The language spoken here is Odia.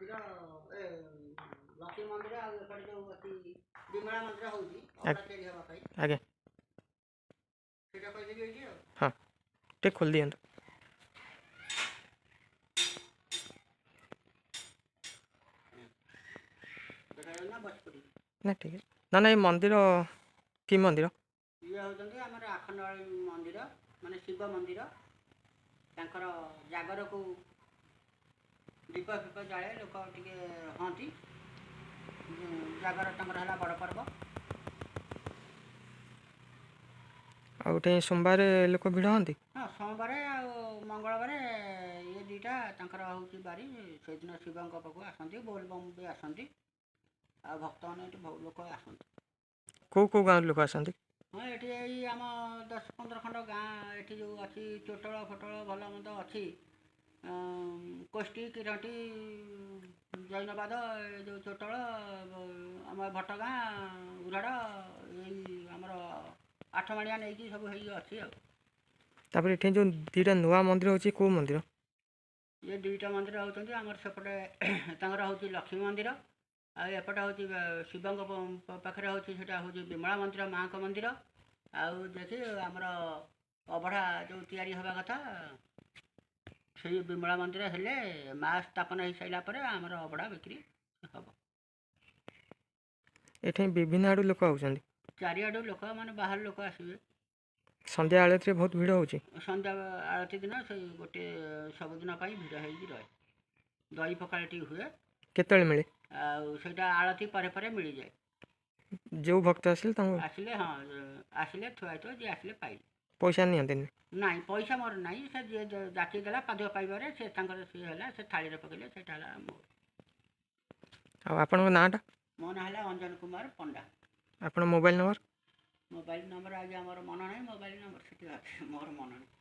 ମନ୍ଦିର, ଏ ଲକ୍ଷ୍ମୀ ମନ୍ଦିର ଆଉ ଏପଟେ ଯେଉଁ ଅଛି ବିମଳା ମନ୍ଦିର ହେଉଛି ଅବଢ଼ା ତିଆରି ହେବା ପାଇଁ। ଆଜ୍ଞା। ସେଇଟା କହିଦେବି ଏଇଠି ଆଉ। ହଁ, ଟିକେ ଖୋଲି ଦିଅନ୍ତୁ। ଦେଖାଯାଉ ନା ବସି ପଡ଼ିବି? ନା, ଠିକ୍ ଅଛି। ନା ନା, ଏ ମନ୍ଦିର କି ମନ୍ଦିର? ଇଏ ହେଉଛନ୍ତି ଆମର ଆଖଣ୍ଡଳୀ ମନ୍ଦିର, ମାନେ ଶିବ ମନ୍ଦିର। ତାଙ୍କର ଜାଗରକୁ ଦୀପ ଫିପ ଜାଳେ, ଲୋକ ଟିକେ ହୁଅନ୍ତି। ଜାଗର ତାଙ୍କର ହେଲା ବଡ଼ ପର୍ବ। ଆଉ ଏଠି ସୋମବାର ଲୋକ ଭିଡ଼ ହୁଅନ୍ତି? ହଁ, ସୋମବାର ଆଉ ମଙ୍ଗଳବାର ଇଏ ଦୁଇଟା ତାଙ୍କର ହେଉଛି ବାରି। ସେଇଦିନ ଶିବଙ୍କ ପାଖକୁ ଆସନ୍ତି, ବୋଲବମ୍ ବି ଆସନ୍ତି ଆଉ ଭକ୍ତମାନେ ଏଠି ବହୁତ ଲୋକ ଆସନ୍ତି। କେଉଁ କେଉଁ ଗାଁରୁ ଲୋକ ଆସନ୍ତି? ହଁ, ଏଠି ଏଇ ଆମ 10-15 ଖଣ୍ଡ ଗାଁ ଏଠି ଯେଉଁ ଅଛି, ଚୋଟଳ ଫୋଟଳ ଭଲ ମନ୍ଦ ଅଛି, କୋଷ୍ଟି କିରଣ୍ଟି ଜୈନବାଦ, ଏ ଯେଉଁ ଚୋଟଳ, ଆମ ଭଟଗାଁ, ଉରାଡ଼, ଏଇ ଆମର ଆଠମାଣିଆ ନେଇକି ସବୁ ହେଇକି ଅଛି ଆଉ। ତାପରେ ଏଠି ଯେଉଁ ଦୁଇଟା ନୂଆ ମନ୍ଦିର ହେଉଛି, କେଉଁ ମନ୍ଦିର? ଇଏ ଦୁଇଟା ମନ୍ଦିର ହେଉଛନ୍ତି ଆମର ସେପଟେ ତାଙ୍କର ହେଉଛି ଲକ୍ଷ୍ମୀ ମନ୍ଦିର ଆଉ ଏପଟେ ହେଉଛି ଶିବଙ୍କ ପାଖରେ ହେଉଛି, ସେଇଟା ହେଉଛି ବିମଳା ମନ୍ଦିର, ମାଆଙ୍କ ମନ୍ଦିର। ଆଉ ଦେଖି ଆମର ଅବଢ଼ା ଯେଉଁ ତିଆରି ହେବା କଥା, ସେଇ ବିମଳା ମନ୍ଦିର ହେଲେ, ମା ସ୍ଥାପନ ହେଇସାରିଲା ପରେ ଆମର ଅବଢ଼ା ବିକ୍ରି ହେବ। ଏଠି ବିଭିନ୍ନ ଆଡ଼ୁ ଲୋକ ଆଉଛନ୍ତି? ଚାରିଆଡ଼ୁ ଲୋକ, ମାନେ ବାହାର ଲୋକ ଆସିବେ। ସନ୍ଧ୍ୟା ଆଳତିରେ ବହୁତ ଭିଡ଼ ହେଉଛି? ସନ୍ଧ୍ୟା ଆଳତି ଦିନ ସେଇ ଗୋଟିଏ ସବୁଦିନ ପାଇଁ ଭିଡ଼ ହେଇକି ରହେ। ଦହି ପଖାଳଟି ହୁଏ। କେତେବେଳେ ମିଳେ? ଆଉ ସେଇଟା ଆଳତି ପରେ ପରେ ମିଳିଯାଏ। ଯେଉଁ ଭକ୍ତ ଆସିଲେ ତାଙ୍କୁ ଆସିଲେ, ହଁ, ଆସିଲେ ଥୁଆ ହେଇଥିବ, ଯିଏ ଆସିଲେ ପାଇଲେ। ପଇସା ନିଅନ୍ତିନି? ନାଇଁ, ପଇସା ମୋର ନାହିଁ। ସେ ଯିଏ ଯାଚି ଦେଲା ପାଦୁଆ ପାଇବାରେ, ସେ ତାଙ୍କର ସିଏ ହେଲା, ସେ ଥାଳିରେ ପକେଇଲେ, ସେଇଟା ହେଲା ମୋର। ଆଉ ଆପଣଙ୍କ ନାଁଟା? ମୋ ନାଁ ହେଲା ଅଞ୍ଜନ କୁମାର ପଣ୍ଡା। ଆପଣ ମୋବାଇଲ୍ ନମ୍ବର? ମୋବାଇଲ୍ ନମ୍ବର ଆଜ୍ଞା ମୋର ମନ ନାହିଁ। ମୋବାଇଲ୍ ନମ୍ବର ସେଠି ଅଛି, ମୋର ମନ ନାହିଁ।